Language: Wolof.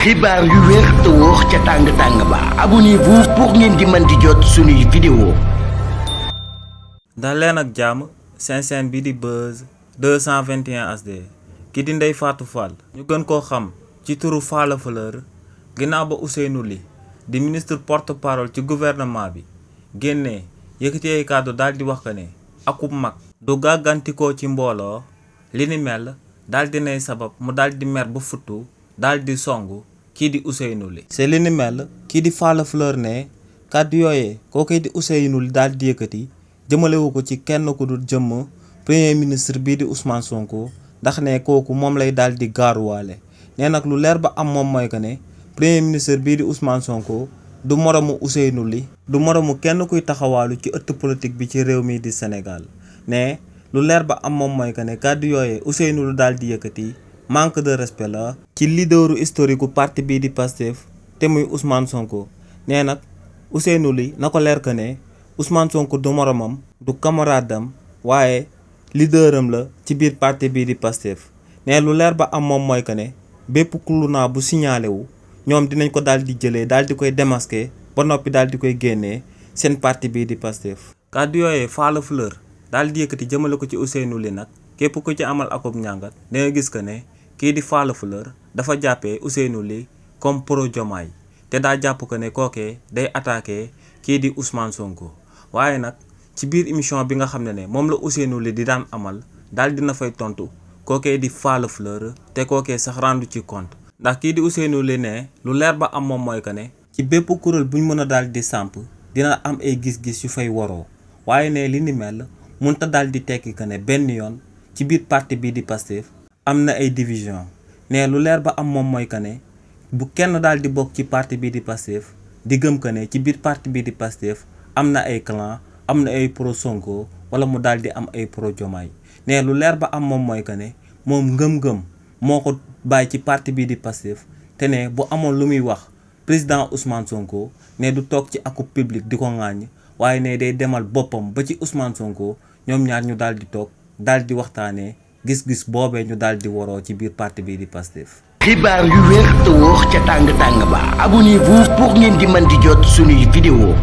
xibaar yu wér te wóor ca tàng-tàng ba abonnez-vous pour ngeen di mën di jot suñuy vidéo. dal leen ak jàmm seen chaîne bi di Buzz 221 HD ki di Ndeye Fatou Fall ñu gën koo xam ci turu Falla Fleur ginnaaw ba Ousseynou Ly di ministre porte-parole ci gouvernement bi génnee yëkkati ay kàddu daal di wax que ne akub mag du gàggantikoo ci mbooloo li ni mel daal di nay sabab mu daal di mer ba futtu daal di songu kii di Ousseynou Ly. c'est li ni mel kii di Falla Fleur ne kàddu yooyee kookee di Ousseynou Ly daal di yëkkati jëmalewu ko ci kenn ku dul jëmm premier ministre bii di Ousmane Sonko ndax ne kooku moom lay daal di gaaruwaale nee nag lu leer ba am moom mooy que ne premier ministre bii di Ousmane Sonko du moromu Ousseynou Ly du moromu kenn kuy taxawaalu ci ëtt politique bi ci réew mi di Sénégal ne lu leer ba am moom mooy que ne kàddu yooyee Ousseynou Ly daal di yëkkati manque de respect la ci leaderu historique parti bii di Pastef te muy Ousmane Sonko nee nag Ousseynou Ly na ko leer que ne Ousmane Sonko du moromam du camarade am waaye leaderam la ci biir parti bii di Pastef ne lu leer ba am moom mooy que ne bépp kuluna bu signalé wu ñoom dinañ ko daal di jëlee daal di koy démasquer ba noppi daal di koy génnee seen parti bii di Pastef. kàddu yooyee Falla Fleur daal di yëkkati jëmale ko ci Ousseynou Ly nag képp ku ci amal akub njàngat da nga gis que ne kii di Falla Fleur dafa jàppee Ousseynou Ly comme pro Diomaye te daa jàpp que ne kookee day attaqué kii di Ousmane Sonko waaye nag ci biir émission bi nga xam ne moom la Ousseynou Ly di daan amal daal dina fay tontu kookee di Falla Fleur te kookee sax rendu ci compte ndax kii di Ousseynou Ly ne lu leer ba am moom mooy que ne ci bépp kuréel buñ mën a daal di samp dina am ay gis-gis yu fay waroo waaye ne li ni mel mënta daal di tekki que ne benn yoon ci biir parti bii di Pastef am na ay division ne lu leer ba am moom mooy que ne bu kenn daal di bokk ci parti bii di Pastef di gëm que ne ci biir parti bii di Pastef am na ay clan am na ay pro Sonko wala mu daal di am ay pro Diomaye ne lu leer ba am moom mooy que ne moom ngëm-ngëm moo ko bàyyi ci parti bii di Pastef te ne bu amoon lu muy wax président Ousmane Sonko ne du toog ci akub public di ko ŋàññ waaye ne day demal boppam ba ci Ousmane Sonko ñoom ñaar ñu daal di toog daal di waxtaanee gis-gis boobee ñu daal di waroo ci biir parti bii di Pastef. xibaar yu wér te wóor ca tàng-tàng ba abonnez-vous pour ngeen di mën di jot suñuy vidéo.